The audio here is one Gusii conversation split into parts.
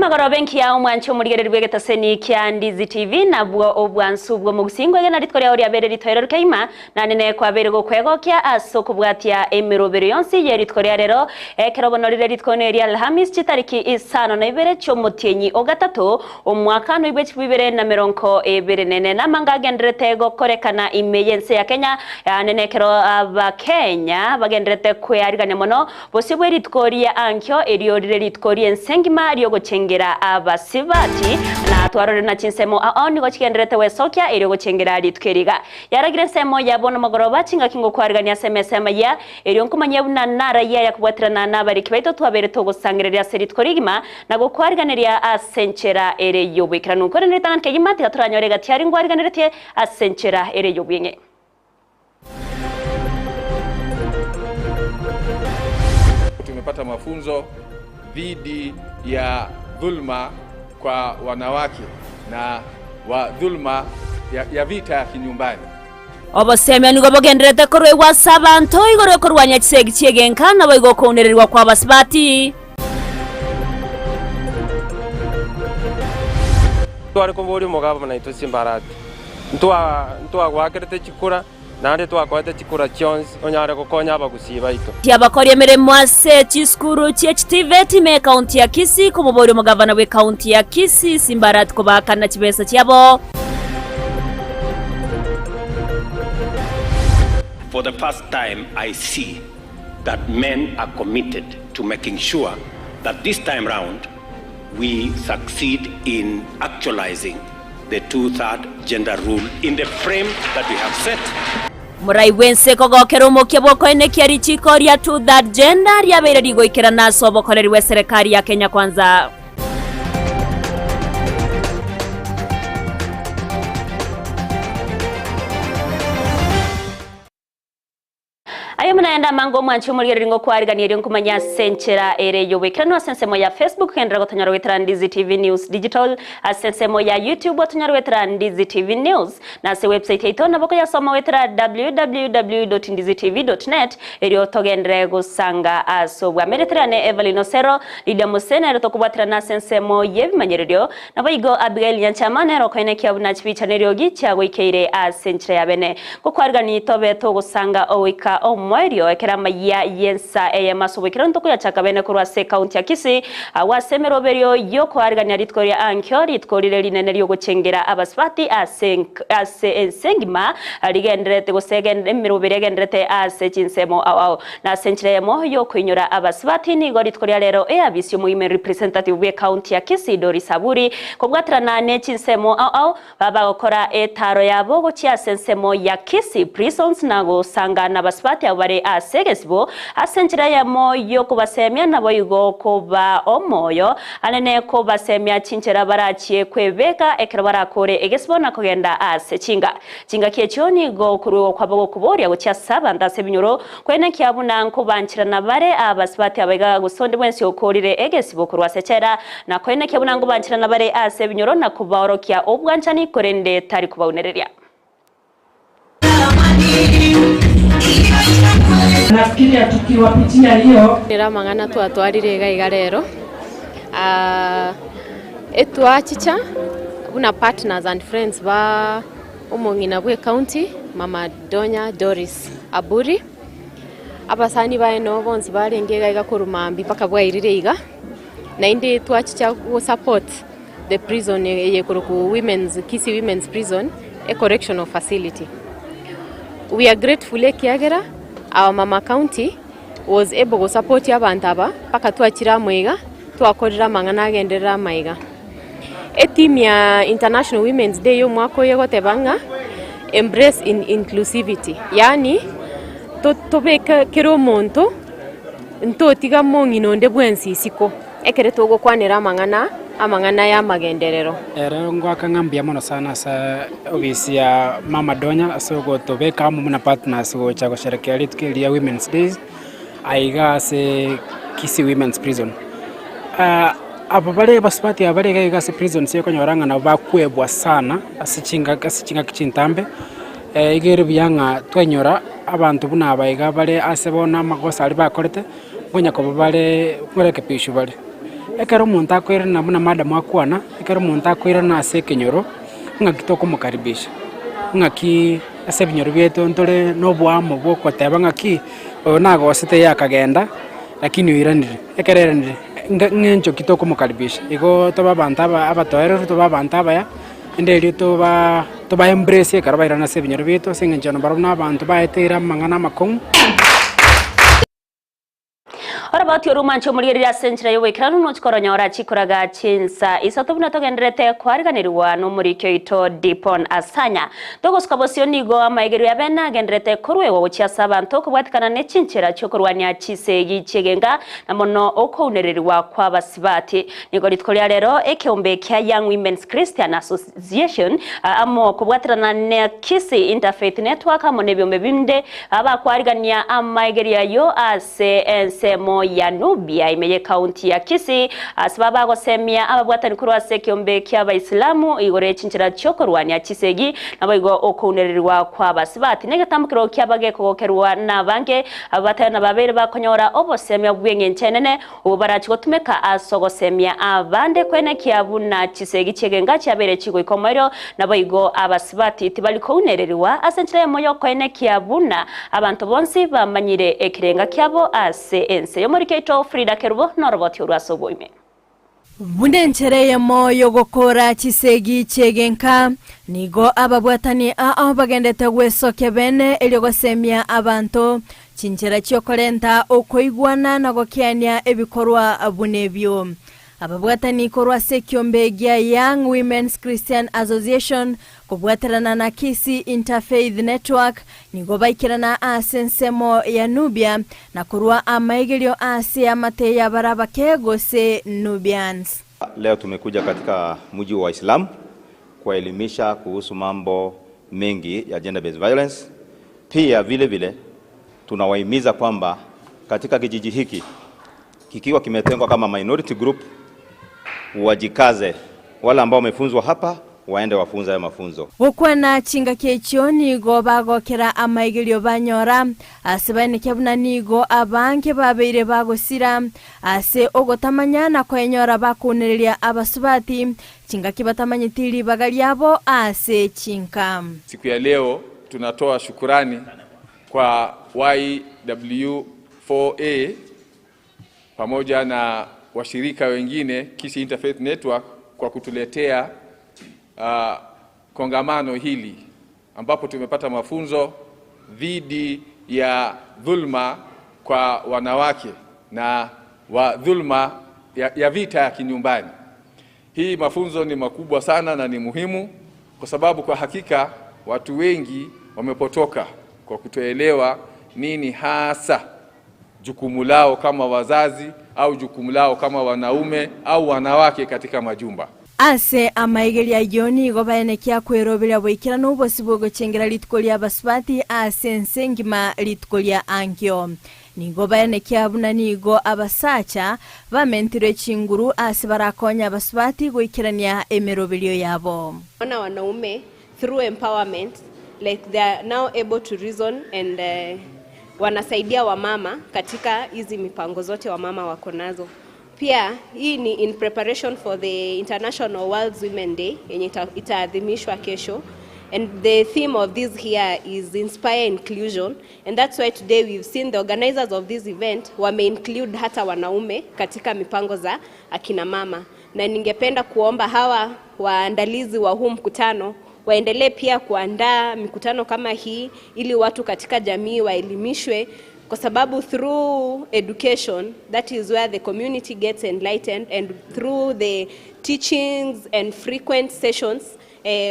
Emagoroba enkiya omwanche omorigereria bw'egetaseni kia Ndizi TV nabwo obwansu bw'omogusii ngwegena rituko riao riabeire ritoereru keima Naende nekwabeire gokwegokia ase okobwatia emerobero yonsi ye rituko ria rero, ekero bono rire rituko neria Alhamis chitariki isano na ibere chi'omotienyi o gatato, omwaka noibwe chilifu ibere na merongo ebere nene. Namanga agendererete gokorekana ime y'ense ya Kenya, yaani nekero Abakenya bagendererete kwearigania mono Bosio bwe rituko ria ankio, erio rire rituko ri'ense engima ri'ogochengera abasibati, na twarorire na chinsemo ao nigo chigendererete gwesokia erio gochengera rituko eri iga. Yaragire ensemo ya bono mogoroba, chingaki ngokwarigania ase emesa y'amayia, erio nkomanyia buna narayia aya kobwaterana nabariki baito twabeire togosangereria ase rituko rigima, na gokwariganeria ase enchera ere y'oboikeranu. Korende ritang'ani kegima tiga toranyore egati aria ngwariganeretie ase enchera ere y'obweng'e. Tumepata mafunzo dhidi ya dhulma kwa wanawake na wa dhulma ya, ya vita ya kinyumbani. Obosemia nigo bogendererete korwegwa ase abanto igoro y'okorwania chisegi chi'egenka, naboigo okounererigwa kw'abasubati. Tware koboria omogabana oito chimbarati, ntwagoakerete chikura, naende twakoete chikura chionsi onyare gokonya abagusii baito. Abakori emeremo ase chisukuru chie chitiveti ime ekaunti ya Kisii komoboria omogavana bw'ekaunti ya Kisii Simbarati kobaakana chibesa chiabo. For the first time I see that men are committed to making sure that this time round we succeed in actualizing the two-third gender rule in the frame that we have set. Morai bw'ense kogokera omokia bw'okoenekia richiiko ria two-third gender riabeire rigoikerana ase obokoreri bw'eserekari ya Kenya Kwanza. Aye buna naende amange omwanchi omorigereria ngokwarigania erio nkomanye ase enchera ere y'oboikeranu ase ensemo ya Facebook genderera gotonyora goetera Ndizi TV News Digital ase ensemo ya YouTube otonyore goetera Ndizi TV News na ase website yaito nabo okoyasoma goetera www.ndizitv.net erio togenderere gosanga ase obwambereterane Evelyn Osero Lydia Mose nere tokobwaterana ase ensemo y'ebimanyererio Naboigo Abigaili nyanchama nere okoenekia buna chibicha neriogi chiagoikeire ase enchera ya bene. Gokwarigani tobe togosanga ogoika omoerio ekero amayia y'ensa eyemo ase oboikeranu tokoyachaka bene korwa ase ekaunti ya Kisii agwo ase emeroberio y'okoarigania rituko ria ankio rituko rire rinene riogochengera abasubati ase ase ense engima rigendererete gose emeroberio egendererete ase chinsemo ao ao. Na ase enchera eyemo y'okoinyora abasubati nigo rituko ria rero eabisi y'omoime representative bw'ecounty ya Kisii Doris Aburi kobwaterana ne chinsemo ao ao babagokora etaaro yabo gochia ase ensemo ya Kisii Prisons na gosanga nabasubati abwo bare ase egesibo ase enchera eyemo y'okobasemia naboigo kobaa omoyo anene kobasemia chinchera barachie kwebeka ekero barakore egesibo na kogenda ase chinga Chingaki echio nigo okoruegwa kwabo gokoboria gochia ase abanto ase ebinyoro, kwenekia buna nkobancherana bare abasubati abaiga gose onde bwensi okoorire egesibo korwa ase echela, na koenekia buna nkobancherana bare ase ebinyoro na kobaorokia obwanchani, korende tari kobaunereria. Nafikiria tukiwapitia hiyo. Nere amang'ana twatwarire iga iga rero, etwachicha buna partners and friends ba omong'ina bwe county mama Donya Doris Aburi, abasani baye noo bonsi barenge iga iga korwa mambia mpaka bwairire iga, naende twachicha go support the prison eye ekorokwa women's Kisii women's prison a correctional facility. We are grateful ekiagera our mama county was able go support abanto aba mpaka twachire amo iga, twakorire amang'ana agenderere amaiga. Etheme ya International Women's Day ya omwaka oyo egoteba ng'a embrace in inclusivity yaani to tobeke kera omonto ntotiga mong'ina onde bwensi isiko ekere togokwanera amang'ana amang'ana ya amagenderero. Ere ngoaka ng'a mbuya mono sana ase ofisi ya Mama Donya ase ogotobeka amo buna partners gocha gosherekea rituko eri ria Women's Days. Aiga ase Kisii Women's Prison. Aba bare abasubati aba bare iga iga ase prisons okonyora ng'a nabo bakwebwa sana ase chingaki ase chingaki chintambe, iga ere buya ng'a twainyora abanto buna aba iga bare ase bono amagoso aria bakorete, nkonya koba bare nkorekebishwa bare. Ekero omonto akoirana buna madam akwana, ekero omonto akoirana ase ekenyoro, ng'aki tokomokaribisha? Ng'aki ase ebinyoro biaito ntore na oboamo bwa okoteba ng'aki, oyo nagosete eye akagenda, lakini oiranire. Ekero airanire, ng'encho ki tokomokaribisha? Igo tobe abanto aba abatoereru, tobe abanto abaya, naende erio toba toba embrace ekero bairana ase ebinyoro biaito ase eng'encho nabarabwo na abanto baeteire amang'ana amakong'u. Oroboti orumanche omorigereria ase enchera y'oboikeranu nochi koronyora chikoraga chinsa isato buna togendererete koariganerigwa nomoriki oito Dipon Asanya. Togosuka bosio nigo amaegerio abe nagendererete koruegwa gochia ase abanto kobwatikana ne chinchera chiokorwania chisegi chi'egenka na mono okounererigwa kw'abasibati. Nigo rituko ria rero ekeombe kia Young Women's Christian Association amo kobwaterana ne Kisii Interfaith Network amo nebiombe binde Abakwarigania amaegerio ayio ase ensemo ya Nubia ime y'ekaunti ya Kisii, ase babagosemia ababwatani korwa ase ekeombe ki'Abaisilamu igoro ye chinchera chi'okorwania chisegi, naboigo okounererigwa kw'abasibati negetambokero kiaba gekogokerwa nabange ababatari na babeire bakonyora obosemia bw'engencho enene Obwo barachie gotumeka ase ogosemia abande kwenekia buna chisegi chi'egenga chiabeire chigoika omoerio, naboigo abasubati tibari kounererigwa ase enchera eyemo y'okoenekia buna abanto bonsi bamanyire ekerenga kiabo ase ense. Y'omoriki oito Frida Kerubo noroboti orwo ase oboime. Buna enchera eyemo y'ogokora chisegi chi'egenka, nigo ababwatani ao bagendete gwesokia bene erio gosemia abanto Chinchera chi'okorenta okoigwana na gokeania ebikorwa buna ebio. Ababwatani korwa ase ekiombe gia Young Women's Christian Association kobwaterana na Kisii Interfaith Network nigo baikerana ase ensemo ya Nubia na korwa amaigerio ase eamate y'abarabake gose Nubians. Leo tumekuja katika mji wa Waislamu kuwaelimisha kuhusu mambo mengi ya gender based violence. Pia vile vile tunawahimiza kwamba katika kijiji hiki kikiwa kimetengwa kama minority group, wajikaze, wale ambao wamefunzwa hapa waende wafunze hayo mafunzo. Gokwana chingaki echio nigo bagokera amaigerio banyora, ase baenekia buna nigo abange babeire bagosira ase ogotamanya na koenyora bakounereria abasubati chingaki batamanyeti ribaga riabo ase chinka. Siku ya leo tunatoa shukurani kwa YW4A pamoja na washirika wengine Kisii Interfaith Network kwa kutuletea uh, kongamano hili ambapo tumepata mafunzo dhidi ya dhulma kwa wanawake na wa dhulma ya, ya vita ya kinyumbani. Hii mafunzo ni makubwa sana na ni muhimu kwa sababu kwa hakika watu wengi wamepotoka kwa kutoelewa nini hasa jukumu lao kama wazazi au jukumu lao kama wanaume au wanawake katika majumba. Ase amaigerio ayio nigo baenekia kweroberia boikeranu obosio bw'ogochengera rituko ri'abasubati ase ense engima rituko ria ankio. Nigo baenekia buna nigo abasacha bamentirwe chinguru ase barakonye abasubati goikerania emeroberio yabo. Ona wanaume through empowerment like they are now able to reason and wanasaidia wamama katika hizi mipango zote wamama wako nazo. Pia hii ni in preparation for the International World Women Day yenye itaadhimishwa kesho. And the theme of this year is inspire inclusion and that's why today we've seen the organizers of this event wame include hata wanaume katika mipango za akina mama, na ningependa kuomba hawa waandalizi wa huu mkutano waendelee pia kuandaa mikutano kama hii ili watu katika jamii waelimishwe, kwa sababu through education that is where the community gets enlightened and through the teachings and frequent sessions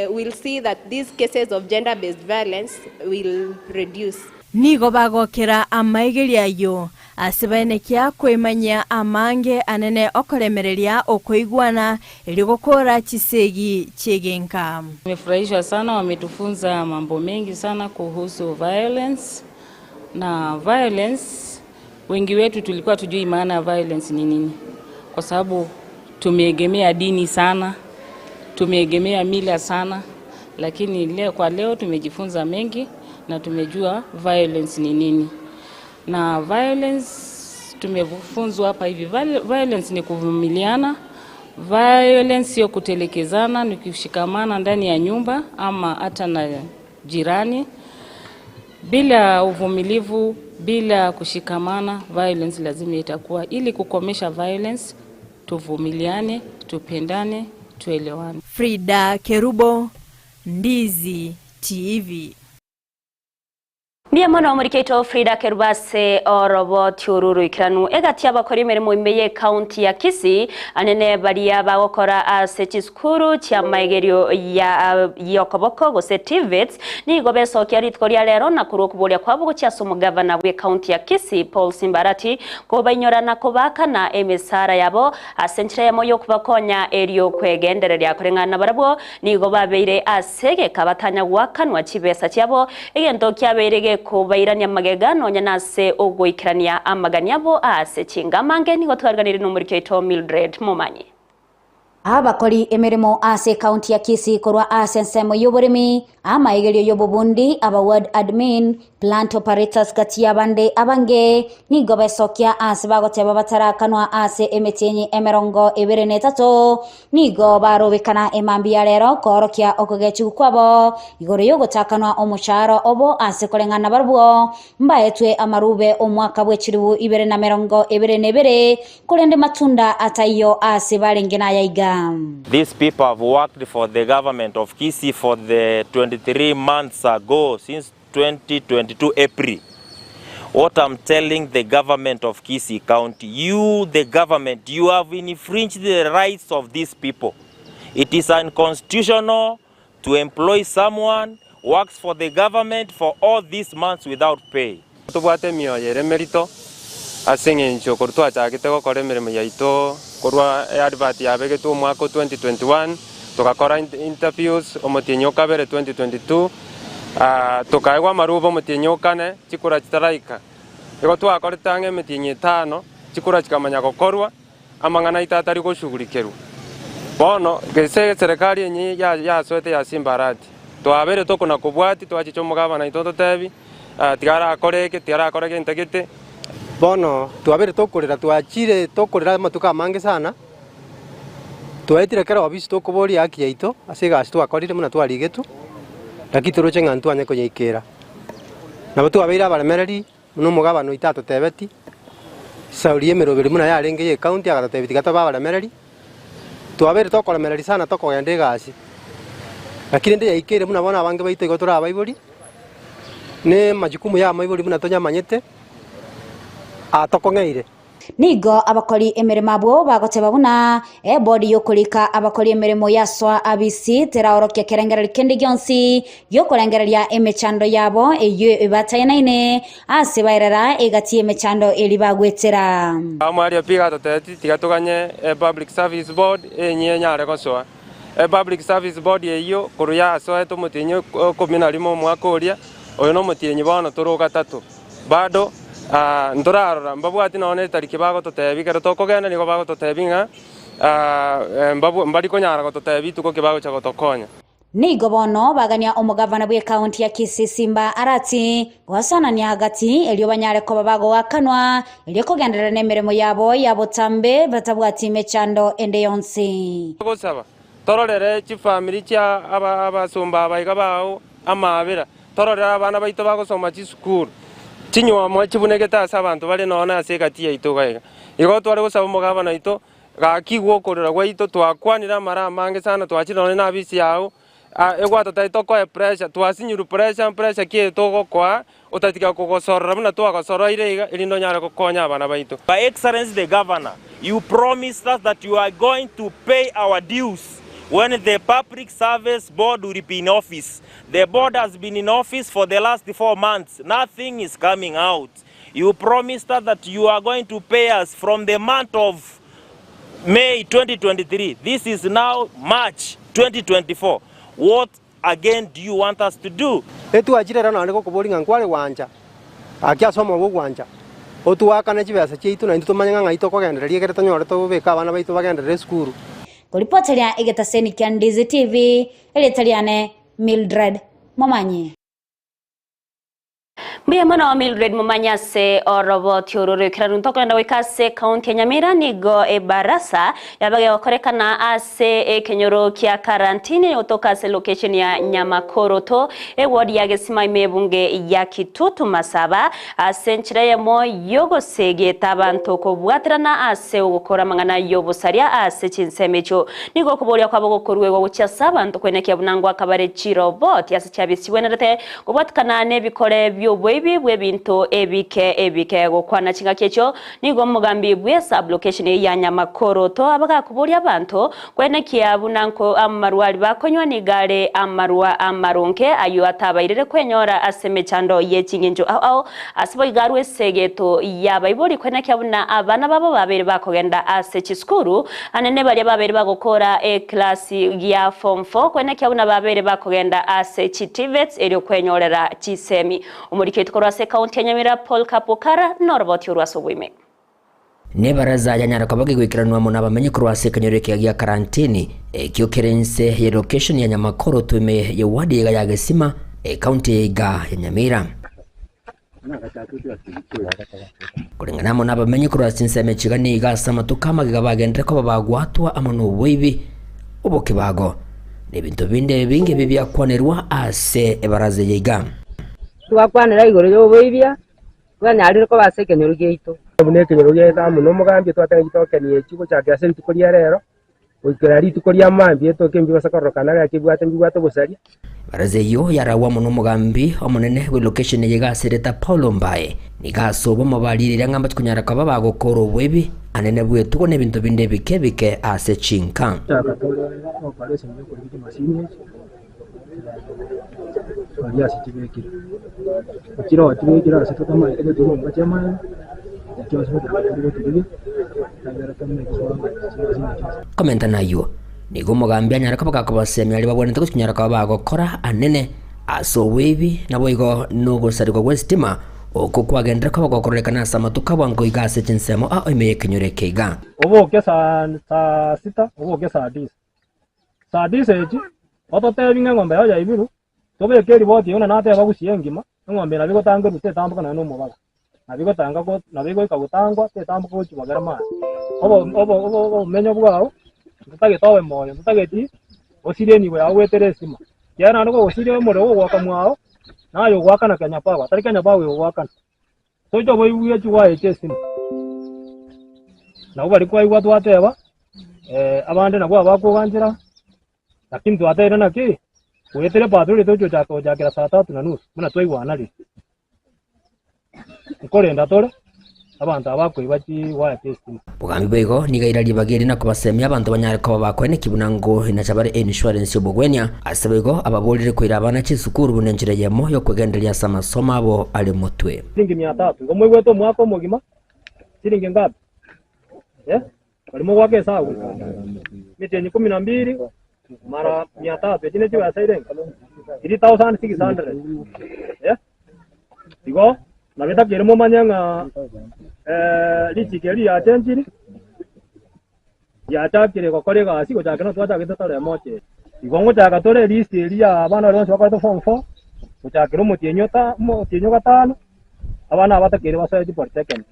we'll see that these cases of gender-based violence will reduce. Nigo bagokera amaigerio ayio ase baenekia kwemanyia amange anene okoremereria okoigwana erio gokora chisegi chi'egenka. Tumefurahishwa sana, wametufunza mambo mengi sana kuhusu violence na violence, wengi wetu tulikuwa tujui maana ya violence ni nini, kwa sababu tumeegemea dini sana, tumeegemea mila sana, lakini leo kwa leo tumejifunza mengi na tumejua violence ni nini. Na violence Tumefunzwa hapa hivi violence ni kuvumiliana, violence sio kutelekezana, ni kushikamana ndani ya nyumba ama hata na jirani. Bila uvumilivu, bila kushikamana, violence lazima itakuwa. Ili kukomesha violence, tuvumiliane, tupendane, tuelewane. Frida Kerubo, Ndizi TV. Mbuya mono omoriki oito Frida Kerubo ase oroboti oru oroikeranu egati y'abakora emeremo ime y'ecounty ya Kisii anene baria bagokora ase chisukuru chi'amaegerio ya y'okoboko gose TVETs nigo besokia rituko ria rero na korwa okoboria kwabo gochia ase omogavana bw'ecounty ya Kisii Paul Simba Arati kobainyora na kobaakana emesara yabo Ase enchera eyemo y'okobakonya erio kwegendereria koreng'ana nabarabwo, nigo babeire ase egeka batanya goakanwa chibesa chiabo, egento kiabeire gekobairania magega nonya nase ogoikerania amagani abo aase chingamange. Nigo twariganirie nomoriki oito Mildred Momanyi. Abakori emeremo ase ekaunti ya Kisii korwa ase ensemo y'oboremi, amaegerio y'obobundi, aba ward admin, Plant operators gati y'abande abange nigo besokia ase bagoteba batarakanwa ase emetienyi emerongo ebere na etato, nigo barobekana emambia ya rero koorokia okogechigwa kwabo igoro y'ogotakanwa omocharo obo ase koreng'ana barabwo mbaetwe amarube omwaka bwe chilifu ibere na merongo ebere na ebere, korende matunda ataiyo ase barenge nayaiga. These people have worked for the government of Kisii for the 23 months ago since 2022 April what I'm telling the government of Kisii County you the government you have infringed the rights of these people it is unconstitutional to employ someone works for the government for all these months without pay. Tobwate emioyo ere emerito ase engencho korwa twachagete gokora emeremo yaito korwa eadvert yabegetwe omwaka o 2021 togakora interviews omotienyi o kabere 2022 tokaegwa amarube omotienyi o kane chikura chitaraika. Igo twakorete ang'e emetienyi etano chikura chikamanya gokorwa amang'ana aito atari goshugurikerwa. Bono gese eserekari enye yasoete ya Simba Arati twabeire tokona kobwatia twachicha omogabana oito ototebi Tiga arakore eke, tiga arakore gento gete. Bono twabeire tokorera, twachire tokorera amatuko amange sana, twaetire kera obisi tokoboria haki yaito ase egasi twakorire buna twarigetwe, lakini toroche ng'a ntwanye konyeikera. Nabo twabeire abaremereri buna omogabana oito atotebeti, sauri y'emeroberi buna yarenge y'ecounty agatotebia tiga tobe abaremereri, twabeire tokoremereria sana tokogenda egasi, lakini rende yaikeire buna bono abange baito igo tore abaibori. Ne majukumu y'amaibori buna tonyamanyete, atokong'eire. Nigo abakori emeremo abwo bagoteba buna ebodi y'okorika abakori emeremo yasoa abisi teraorokia kerengererio kende gionsi gi'okorengereria emechando yabo eyio ebatainaine ase baerera egati y'emechando eria bagwetera. Mwaria pi gatotebi tiga toganye Public Service Board enyia enyare gosoa. Epublic Service Board eyio korwa yasoete omotienyi o ikomi na rimo omwaka oria, oyo nomotienyi bono tore ogatato. Bado ntorarora mbabwati nonya netariki bagototebia ekero tokogenda nigo bagototebia ng'a mbari konyara gototebia rituko ki bagocha gotokonya. Nigo bono bagania omogavana bw'ekaunti ya Kisii Simba Arati goasanania gati erio banyare koba bagoakanwa erio kogenderera nemeremo yabo ya botambe batabwati mechando ende yonsi. Gosaba, tororere chifamiri chia abasomba aba iga bao amaabera, tororere abana baito bagosoma chisukuru, chinywomo chibunegete ase abanto bare nonya ase egati yaito iga iga. Igo tware gosaba omogabana oito Gaki gwokorera gwaito twakwanire amara amange sana twachire nonye na abisi yao egwatotebia tokoe pressure twasinyirwe pressure pressure ki eye togokoa otatiga kogosorora buna twagosoroire iga erinde onyare gokonya abana baito. Your Excellency the Governor, you promised us that you are going to pay our dues when the Public Service Board will be in office. The board has been in office for the last 4 months, nothing is coming out. You promised us that you are going to pay us from the month of May 2023. This is now March 2024. What again do you want us to do? Etwachire ero naende gokoboria ng'a nkware gwancha, gaki ase omoyo bw'ogwancha, otoakane chibesa chiaito naintwe tomanye ng'a ng'ai tokogendereria ekere tonyore tobeke abana baito bagenderere esukuru. Koripoteria egetaseni kia Ndizi TV, erieta riane Mildred Momanyi. Mbuya mono Mildred Momanyi ase oroboti oro roikeranu. Ntokogenda goika ase ekaunti ya Nyamira nigo ebarasa yaba gegokorekana ase ekenyoro kia Karantini gotoka ase location ya Nyamakoroto eward ya Gesima ime ebunge ya Kitutu Masaba ase enchera eyemo yogosegeta abanto kobwaterana ase ogokora amang'ana yobosaria ase chinsemo echio. Nigo okoboria kwabo gokoruegwa gochia ase abanto koenekia buna ngoaka bare chiroboti ase chiabisi chigwenerete Kobwatikana nebikore bi'oboibi bw'ebinto ebike ebike gokwana chingaki echio, nigo omogambi bw'esublocation ya Nyamakoroto abagakoboria abanto kwenekia buna nko amarwa aria bakonywa nigo are amarwa amaronge ayio atabairire kwenyora ase emechando ye chingencho ao ao ase boigo arwe esegeto y'abaibori kwenekia buna abana babo babeire bakogenda ase chisukuru Anene baria babeire bagokora eklasi gia form four kwenekia buna babeire bakogenda ase chi TVETs erio kwenyorera chisemi. Omoriki oito korwa ase ekaunti ya Nyamira Paul Kapukara noroboti orwo ase oboime. Nebaraza yanyara koba gegoikeranwa amo nabamenyi korwa ase ekenyoro ekiya gia Karantini, ekio kere inse ye location ya Nyamakoroto ime ye ward iga ya Gesima, ekaunti eye iga ya Nyamira. Koreng'ana amo nabamenyi korwa ase chinsemo echi nigo ase amatuko amagega bagenderere koba bagwatwa amo noboibi, obokebago, na ebinto binde ebinge ebi biakwanerwa ase ebaraza eye iga. Twakwanera igoro y'oboibia bwanyarire koba ase ekenyoro giaito. Buna ekenyoro giaito amo nomogambi twateba chitokeni echi gochakera ase rituko ria rero. Goikera rituko ria mambia etoke mbibasa kororokana gaki ebwate mbibwate obosaria. Baraza eyio yaragwa amo nomogambi omonene bw'elocation eye gasereta Paulo Mbae. Nigo ase obomo barireire ng'a mbachikonyara koba bagokora oboibi anene bw'etugo na ebinto binde ebike ebike ase chinka. Gochaka tore operation ya okorigia chimasini echi twaria ase chibekire, chiroo chibekire ase totamanyete gochirunga chiamaene, nachio ase gochaka tore gochirigia ekiagera tomanyete soa chimasini echio. Komenta nayio, nigo omogambi anyare koba gakobasemia aria babwenerete gochinyara koba bagokora anene ase oboibi, naboigo nogosarigwa gw'esitima, okwo kwagenderire koba gokororekana ase amatuko abwango iga ase chinsemo ao ime y'ekenyoro eke iga. Oboke saa saa sita, oboke saa tisa. Saa tisa echi, ototebi ng'a eng'ombe yao yaibirwe, tobeke eriboti eyio buna nateba gusii engima, eng'ombe eye nabo egotanga erusa etamboke nonya na omobaga. Nabo egotanga go nabo egoika gotangwa, tetamboka gochia bogere maate. Obo obo obo obomenyo bwao, ntotagete obe moyo, ntotageti osirie enibo yao goetera esima. Ekiagera naende kogosiria omorero ogoaka mwao, naye ogoakana Kenya Power, tari Kenya Power egogoakana. Tocha oboigwe chigwaeche esimo. Nabo baria kwaigwa twateba, abande nabwo abakoganchera, lakini twatebire naki, goetera epatroli tochi gochaka gochakera saa tatu na nusu, buna twaigwana riria. Nkorenda tore, abanto aba bakoiba chigwaya chia estima. Bogambi boigo nigo aira ribaga eri na kobasemia abanto banyare koba bakoeneki buna ngo inacha bare einsurance y'obogwenia. Ase boigo ababorire koira abana chisukuru buna enchera eyemo y'okwegendereria ase amasomo abo are motwe. Siringi mia tatu. Igo moigwete omwaka omogima siringi ngapi? Eh? Bari mogwaka esabu. Emetienyi kumi na mbili mara mia tatu echi ne chibesa irenga? 3600. Eh? Igo nabo etakeire momanye ng'a richiko eri riachenchiri, riachakire gokora egasi gochakera nonye twachagete tore emocha eye. Igo ngochaka tore elist eria ya abana baria bonsi bakorete form four, gochakera omotienyi ota omotienyi ogatano, abana aba batakeire basoe chipolytechnic.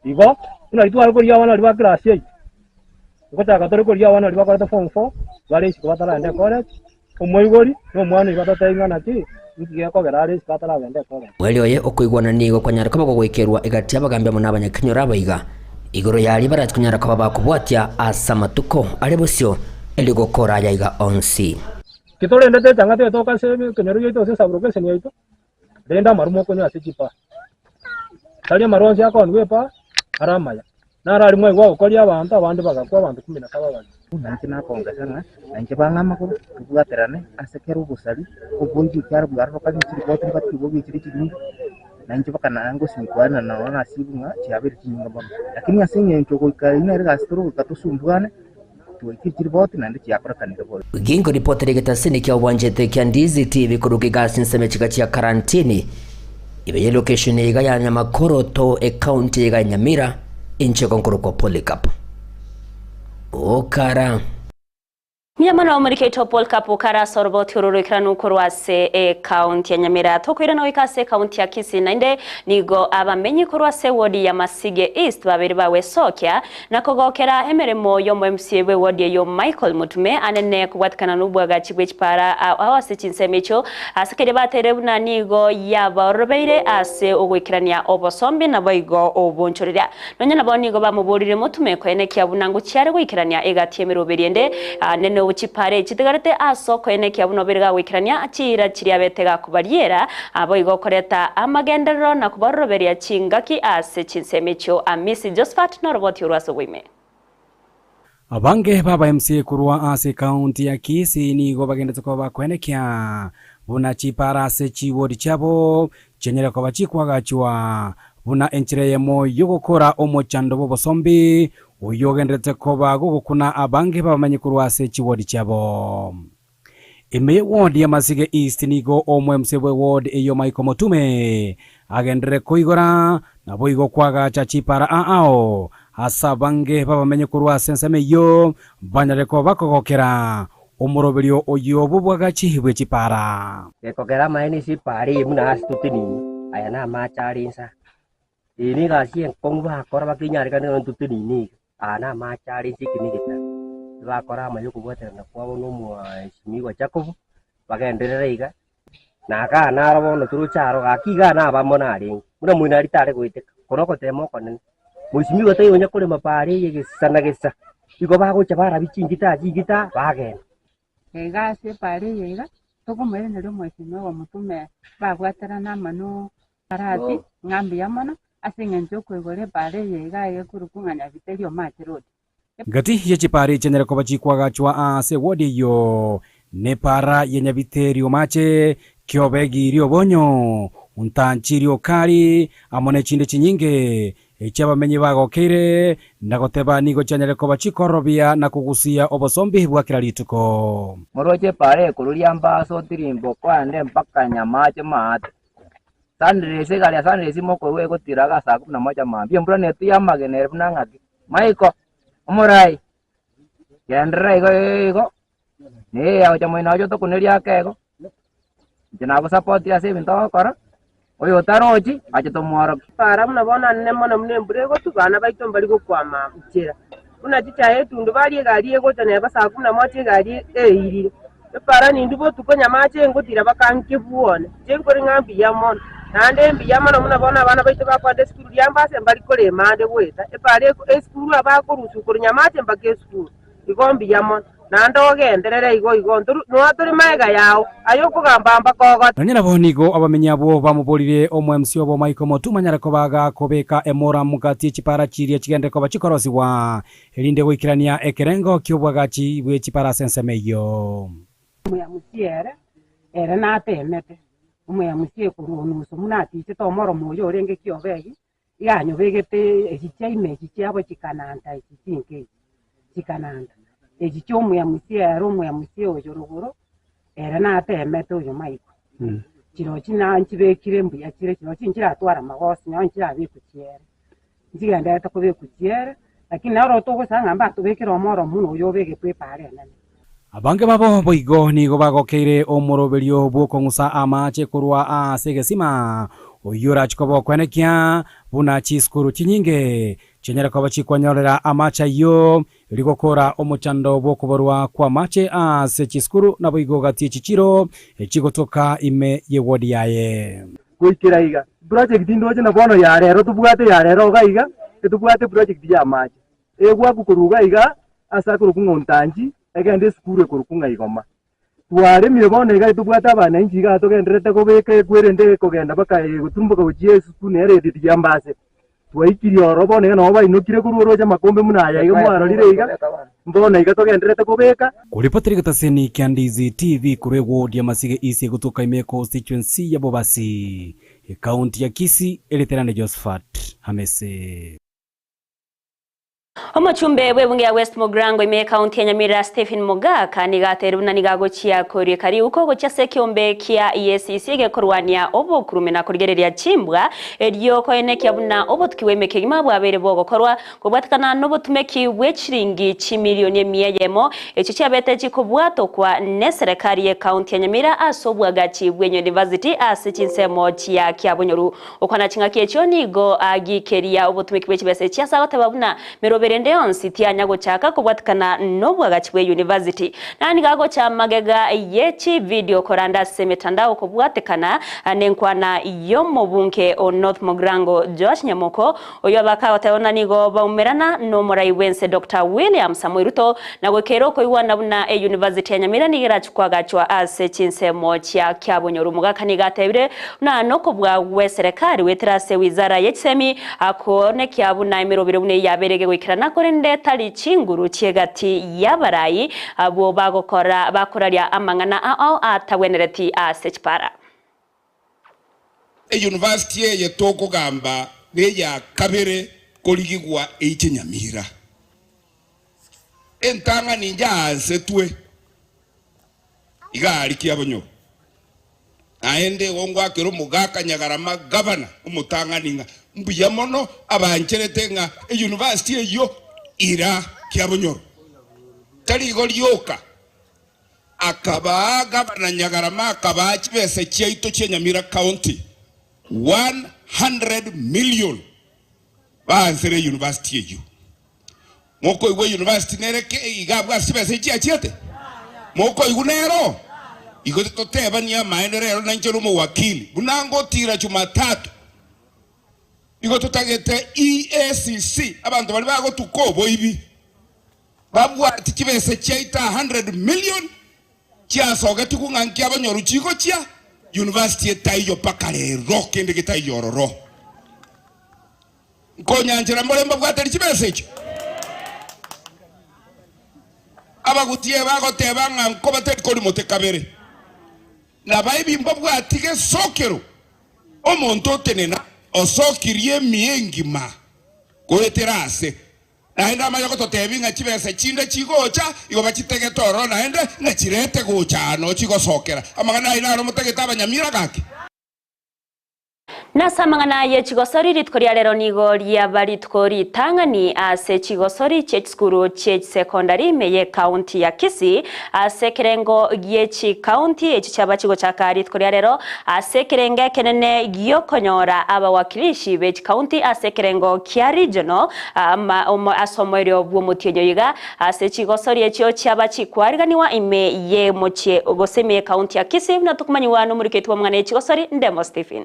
Igo, buna riria tware korigia abana baria ba class eight, ngochaka tore korigia abana baria bakorete form four, bare isiko bataragenda ecollege, Omoibori na omwana oyio batatebi ng'a naki, inki gekogera are isiko ataragenda ekorera. Mweri oye okoigwana nigo kwanyare koba gogoikerwa egati y'abagambi amo nabanyakenyoro abaiga, igoro y'aria barache konyara koba bakobwatia ase amatuko are bosio, erio gokora aya iga onsi. Ki torendete echang'ata etoka ase ekenyoro giaito gose esabulocation yaito, rende amarwa mokonywa ase chipaa. Tari amarwa onsi akoonigwa epaa are amaya. Naro aria mwaigwa agokoria abanto, abande bagakwa, abanto kumi na saba baria. Buna inche nakongesa ng'a nainche bang'e amagoro, tobwaterane ase kera obosari, oboibi ekiagera bwarorokani chiripoti mbatiga obichire chinyinga, nainche mpaka naye ngosikwana nonye nasibu ng'a chiabeire chinyinga mono. Lakini ase eng'encho goika eyio nere egasi tore goika tosumbuane, twaikire chiripoti naende chiakorekanire boigo. Ginko ripoti rigetasini kia obwanchete kia Ndizi TV koruga egasi ensemo chiga chia karantini ibe ye location iga ya Nyamakoroto ecounty iga ya Nyamira inche konkorokwa Polycarp Okara. Mbuya mono omoriki oito Paul Kapu kare ase oroboti oro roikeranu korwa ase ekaunti ya Nyamira. Tokoirana goika ase ekaunti ya Kisii naende nigo abamenyi korwa ase ewodi ya Masige East babere bagwesokia na kogokera emeremo y'omo MCA bw'ewodi eyio Michael Mutume anene kobwatikana nobwagachi bw'echipara ao ase chinsemo echio ase keria bateire buna nigo yabaorobeire ase ogoikerania obosombi naboigo obonchoreria. Nonya nabo nigo bamoborire motume koenekia buna ngochiare goikerania egati y'emeroberi ende nene chipare chitigarete ase okoenekia buna obere gagoikerania chiira chiria abete gakobariera, boigo koreta amagenderero na kobaroroberia chingaki ase chinsemo echio. Amisi Josphat noroboti orwo ase oboime. Abange b'aba MCA korwa ase ekaunti ya Kisii nigo bagendete koba bakoenekia buna chipara ase chiwodi chiabo chianyare koba chikwagachwa buna enchera eyemo yogokora omochando bw'obosombi oyio ogenderete koba gogokuna abange b'abamenyi korwa ase chiwodi chiabo. Ime ye ward ya Masige East nigo omo-MC bwe ward eyio Michael Motume agenderere koigora naboigo kwagacha chipara aao ase abange b'abamenyi korwa ase ensemo eyio banyare koba bakogokera omoroberio oyio bw'obwagachi bwe chipara. Gekogera amaene ase epaara eye buna ase totenini, aya namache are inse. Eye negasi enkong'u bakora bakenyarekana nonya totenini iga. Aya namache are inse eke negetare, tibakora amaya okobwaterana kwabo nomweshimiwa Jakobo, bagenderere iga, na igaa naro bono toroche aro gaki igaa nabamo narenge, buna moino aria tare goeteka, oko nogotema okonene. Mweshimiwa taiyo onya korema paara eye gesa na gesa, igo bagocha barabia chingita chingita bagenda. Iga ase epaara eye iga, tokomoiraneria omweshimiwa omotume babwaterana amo no Arati, ng'a mbuya mono, ase engencho y'okoigora epaara eye iga egekorokwa ng'a Nyabiteri Omache Road. Gati ye chipaara echianyare koba chikwagachwa ase ewodi eyio nepaara ya Nyabiteri Omache, Kiobegi Riobonyo, Ntanchi Riokari, amo nechinde chinyinge, echi'abamenyi bagokeire, na goteba nigo chianyare koba chikorobia na kogusia obosombi bwa kera rituko. Moroche epaara ekoruria mbaso otirimboka ande mpaka Nyamache maate. Saniresi egari ya saniresi mokorwa egotira iga saa kumi na moja mambia, embura netuye amagena ere buna ng'aki. Maiko, omorai, genderera igo igo, na eye moino oche otokunerie ake igo, inche nagosapotire ase ebinto ogokora, oyo otarochi, ache tomworokie. Para buna bono anene mono buna embura egotwa, bana baito mbari gokwama nchera. Buna chichae etundu baria egari egocha neba saa kumi na moja egari eirire. Epara nindwe botuko nyamache engotira bakankia bwone. Inche nkore ng'a mbuya mono, naende mbuya mono buna bono abana baito bakoenda esukuru riambe ase mbari korema ande goeta. Epara esukuru abakorusia korwa nyamache mpaka esukuru. Igo mbuya mono, naende ogenderere igo igo, ntoru noa tore magega yao, aye okogamba mpaka ogote. Nonya nabo nigo abamenyi abwo bamoborire omo-MC obo Michael Motuma anyare koba agakobeka emora mogati ye chipara chiria chigenderere koba chikorosigwa, erinde goikerania ekerengo ki'obwagachi bwe chipara ase ensemo eyio. Omoyamusi ere, ere nateemete, omoyamusi korwa onusu buna atichete omoromo oyo orenge kiobegi, Iga anyobegete echi chia ime echi chiabo chikananta echi chinke echi chikananta, echi chia omoyamusi ere omoyamusi oyo rogoro, ere nateemete oyo maiko. Chirochio na nchibekire mbuya chire chirochio nchiratwara amagoso nonye nchirabekwe chiere, nchigendererete kobekwa chiere, lakini naro togosaba ng'a mbatobekere omoro buna oyo obegetwe epaara enene. Abange babo boigo nigo bagokeire omoroberio bw'okong'usa amaache korwa ase egesima, oyio orache koba okwenekia buna chisukuru chinyinge chinyare koba chikwanyorera amaache ayio, erio gokora omochando bw'okoborwa kw'amaache ase chisukuru naboigo gati ye chichiro echigotoka ime y'ewodi yaye. Goikera iga, project ndoche na bono ya rero tobwate ya rero iga iga, etobwate project ya amache. Egwaku korwa iga iga ase akorokwa ng'a Ontanji, egende esukuru ekorokwa ng'a Igoma. Twaremire bono iga tobwate abananchi iga togendererete kobeka ekwerende ekogenda mpaka egotumboka gochia esukuru nere etiti ya Mbase. Twaikirie ororo bono iga nabo bainokire korwa oroche amakombe buna aya iga mwarorire iga, mbono iga togendererete kobeka. Koripotera egetaseni kia Ndizi TV korwa eward ya Masige East egotoka ime econstituency ya Bobasi, ecounty ya Kisii, erieta riane Josephat Hamese. Omochumbe bw'ebunge ya West Mugirango ime ekaunti ya Nyamira Stephen Mogaka nigo ateire buna nigo agochia korieka riuko gochia ase ekeombe kia EACC egekorwania obokurume na korigereria chimbwa erio koenekia buna obotuki bw'emeke egima bwabeire bogokorwa kobwatekana nobotumeki bwe chiringi chimilioni emia eyemo echio chiabete chikobwatokwa neserekari y'ekaunti ya Nyamira ase obwagachi bw'enyunivasiti ase chinsemo chia Kiabonyoru. Okwana ching'aki echio nigo agikeria obotumeki bwe chibesa echi ase agoteba buna meroberi ende yonsi tianya gochaka kobwatikana nobwagachi bwe university. Na nigo agocha magega ye chividio koranda ase emetandao kobwatekana nenkwana y'omobunge o North Mugirango Joash Nyamoko oyio abaka agoteba buna nigo baumerana nomorai bwense Doctor William Samoei Ruto na goikera okoigwana buna eyunivasiti ya Nyamira nigo erachi koagachwa ase chinsemo chia Kiabonyoru. Omogaka nigo atebire buna nokobua gweserekari goetera ase wizara ye chisemi akonekia buna emeroberi buna eyio yabeire egegoikerana korende tari chinguru chi'egati y'abarai abwo bagokora bakoraria amang'ana ao atabwenereti ase chipara. Eyunivasiti eye tokogamba neya kabere korigigwa eiche Nyamira. Entang'ani njaansetwe iga aria Kiabonyoru, naende igo ngwakera omogaka Nyagarama gavana omotang'ani ng'a mbuya mono abancherete ng'a eyunivasiti eyio ira Kiabonyoru. Tari igo rioka, akabaa gavana Nyagarama akabaa chibesa chiaito chia Nyamira County 100 million baansere eyunivasiti eyio. Mokoigwa eyunivasiti nere ki iga abwo ase chibesa echi chiachiete? Mokoigwa nero? Igo totebanie amaene rero nainche nomowakili buna ngotira Jumatatu. Igo totagete EACC abanto baria bagotuka oboibi babwati chibesa chiaito 100 million chiasogetigwe ng'a nkiabanyoru chigochia university etaiyo mpaka rero kende getaiyo ororo. Nkonyanchera mbore mbabwateri chibesa echio? Abagutie bagoteba ng'a nkobateri korimote kabere, nabaibi mbabwati gesokero. Omonto otenena osokirie emiya engima goetera ase, naende amanye gototebia ng'a chibesa chinde chigocha, igo bachitegete ororo naende ng'a chirete gocha ano chigosokera. Amang'ana ayio naro motagete abanyamira gaki? Nase amang'ana ye chigosori rituko ria rero nigo riaba rituko ritang'ani ase chigosori chie chisukuru chie chisekondari ime ye county ya Kisii ase ekerengo gie chicounty echi chiaba chigochaka rituko ria rero ase ekerengo ekenene giokonyora abawakilishi be chicounty ase ekerengo kia regional ase omoerio bw'omotienyi oyo iga ase chigosori echio chiaba chikwariganiwa ime y'emochie gose ime y'ecounty ya Kisii buna tokomanyiwa nomoriketi bw'amang'ana ye chigosori Ndemo Stephen.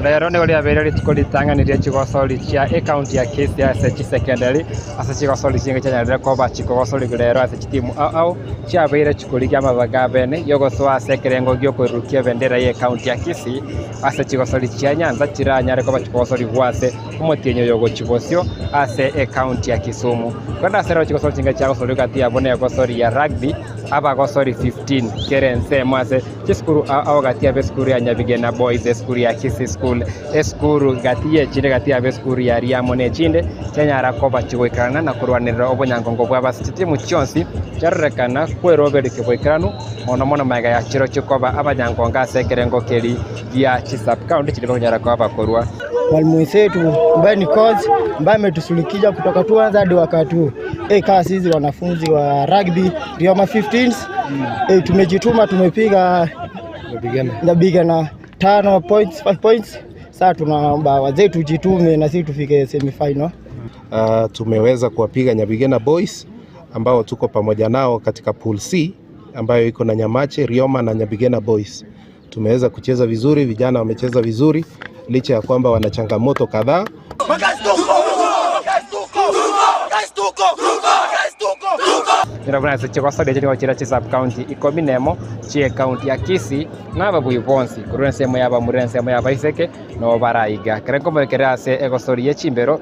Rero nigo riabeire rituko ritang'ani rie chigosori chia ecounty ya Kisii ase chisekendari ase chigosori chinge chianyarire koba chikogosorigwa rero ase chitimu ao ao chiabeire chikorigia amabaga abene yogosoa ase ekerengo giokoirurukia ebendera ye ecounty ya Kisii ase chigosori chia Nyanza chiranyare koba chikogosorigwa ase omotienyi oyo ogochia bosio ase ecounty ya Kisumu. Korende ase rero chigosori chinge chiagosorigwa gati yabo negosori ya rugby abagosori 15 kera ensemo ase chisukuru ao ao gati y'abesukuru ya Nyabigena Boys, esukuru ya Kisii School, esukuru gati y'echinde gati y'abesukuru ya Riamo na echinde chianyara koba chigoikerana na korwanerera obonyangongo bwabo ase chitimu chionsi chiarorekana kweroberia boikeranu mono mono magega ya chirochio koba abanyangongo ase ekerengo keri gia chisub-county chiria bakonyara koba bakorwa. Mwalimu wenzetu ambaye ni coach ambaye ametushughulikia kutoka tuanza hadi wakati huu. Eh, kama sisi wanafunzi wa rugby Rioma 15s eh, tumejituma tumepiga Nyabigana 5 points, 5 points. Sasa tunaomba wazee tujitume na sisi tufike semi final. Tumeweza kuwapiga Nyabigena Boys ambao tuko pamoja nao katika pool C ambayo iko na Nyamache, Rioma na Nyabigena Boys. Tumeweza kucheza vizuri, vijana wamecheza vizuri licha ya kwamba wana changamoto kadhaa. Nyora buna ase chigosori echio nigo chire chisub-county ikomi nemo chi'ecounty ya Kisii na ababui bonsi korwa ensemo y'abamura ensemo y'abaiseke nabo baraiga. Ekero nkomoekerera ase egosori ye chimbero.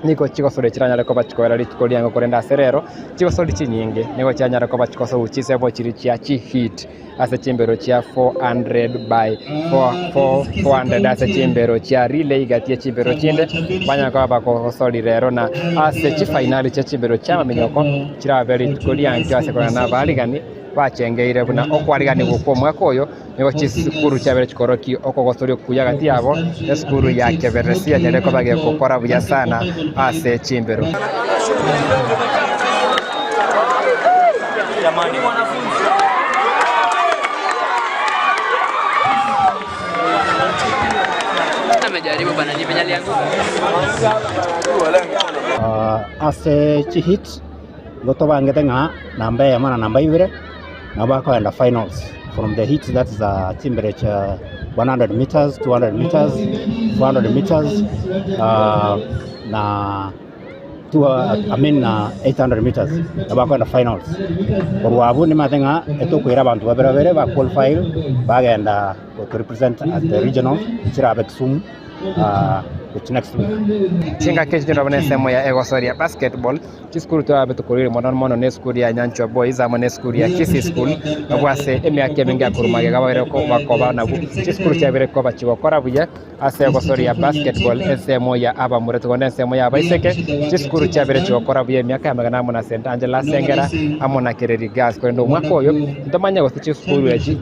Nigo chigosori chiranyare koba chikoera rituko riango korende ase rero chigosori chinyinge nigo chianyare koba chikosogu chisebo chiria chia chiheat ase chimbero chia 400 by 4 400 ase chimbero chia relay gati ye chimbero chinde banyare koba bakogosori rero na ase chifainali chia chimbero chia amaminyoko chirabe rituko riankio ase korana na abaarigani bachengeire buna okwariganigwa kw'omwaka oyo Nigo chisukuru chiabere chikorokia okogosoria okuya gati yabo, esukuru ya Keberesi yanyare koba gegokora buya sana ase chimbero. Ase chihit nigo tobangete ng'a namba eyemo na namba ibere nabo bakoenda finals from the heats that is chimbere chia 100 meters, 200 meters, 400 meters na two, I mean 800 meters nabo bakoenda finals. Korwa abwo nimanyete ng'a etokoira abanto babere babere ba qualify bagenda to represent at the regional chirabe Kisumu. which next week. Chingaki echi chirabwo nensemo ya egosoria basketball, chisukuru torabe tokoruire mono mono na esukuru ya Nyanchwa Boys amo na esukuru ya Kisii School, abwo ase emiaka emenge ya korwa magega babere bakoba nabwo chisukuru chiabere koba chigokora buya ase egosoria basketball ensemo ya abamura tigo ensemo ya abaiseke chisukuru chiabere chigokora buya emiaka ya magega amo na St Angela Sengera amo na Kereri Girls korende omwaka oyo ntomanye gose chisukuru echi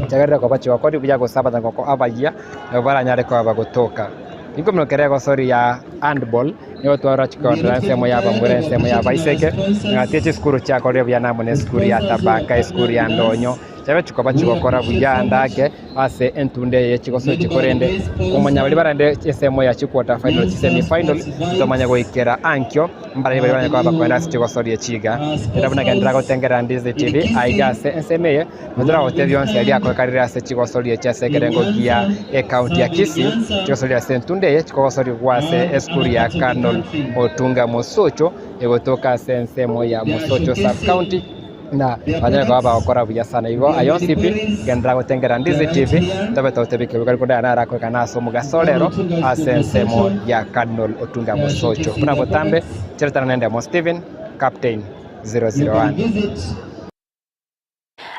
chiagerire koba chigokori buya gose abatangoko abayia nabo baranyare koba bagotoka. Inkomino kere egosori ya handball nigo twarora chikondora ensemo ya abamura ensemo ya abaiseke ng'ati chisukuru chiakorire buya namo na esukuru ya Tabaka esukuru ya Ndonyo chiabe chikoba chigokora buya ande ake ase entunda eye chigosori chikorende komanya baria barende ensemo ya chiquarter final chi semi final ntomanye goikera ankio mbarabwo baria baranyare koba bakoenda ase chigosori echi iga. Ere buna genderera gotengera Ndizi TV aiga ase ensemo eye. Notoragote bionsi aria akoekarire ase chigosoria echi ase ekerengo gia ecounty ya Kisii, chigosoria ase entunda eye chikogosorigwa ase esukuru ya Colonel Otunga Mosocho egotoka ase ensemo ya Mosocho sub county na banyare koba bagokora buya sana igo aye onsi pi genderera gotengera Ndizi TV ntobe togotebia ekebuga riko ndaya narakorekana ase omogaso rero ase ensemo ya Colonel Otunga Mosocho buna botambe chiretana nende Mo Steven Captain 001.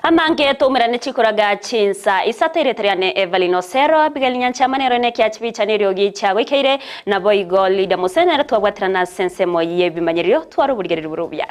Amange toumerane chikoraga chinsa isato erieta riane Evelyn Osero, Abigail Nyanchama nero enekia chibicha na eriogi chiagoikeire, naboigo Lydia Mose nere twabwaterana ase ensemo y'ebimanyererio tware oborigereria bore obuya.